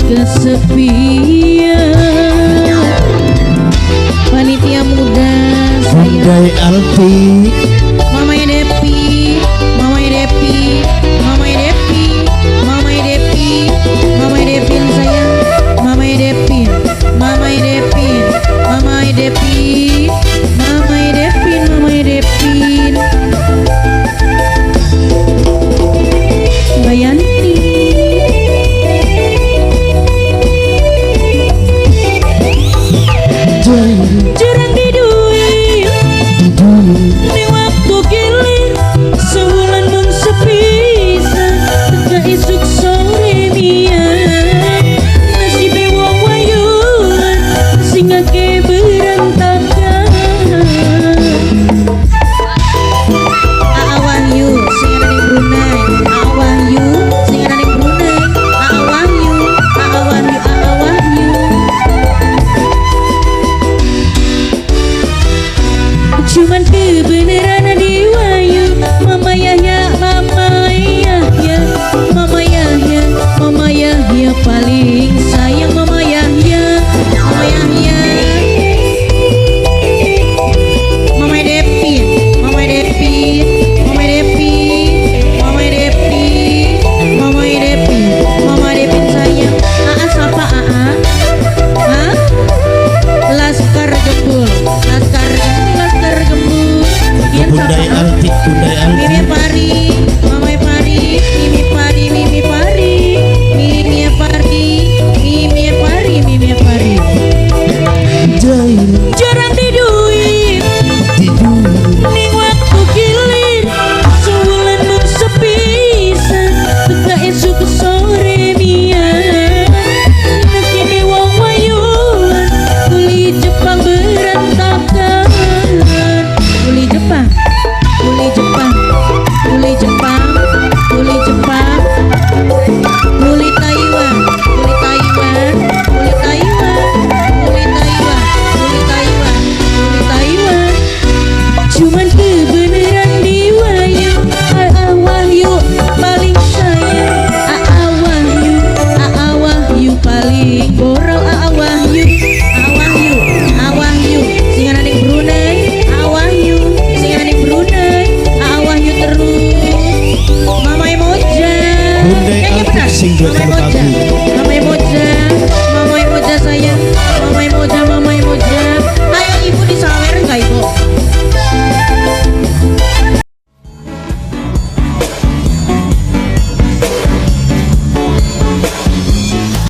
Kesepian. Panitia muda saya. Bundai Alfi. Mamanya Depi, Mamanya Depi, Mamanya Depi, Mamanya Depi, Mamanya Devin sayang, Mamanya Devin, Mamanya Devin, Mamanya Depi, Mamanya Devin, Mamanya Devin. Bayanti. Jarang diduit di waktu gilir sebulan mung sepisan teka isuk sore mian nasibe wong wayuan sing akeh berantakan. Aa Wahyu sing ana ning Brunei, Aa Wahyu sing ana ning Brunei, Aa Wahyu, Aa Wahyu, Aa Wahyu. Cuman kebenaran di Wahyu. Mama Yahya, Mama Yahya, Mama Yahya, Mama Yahya paling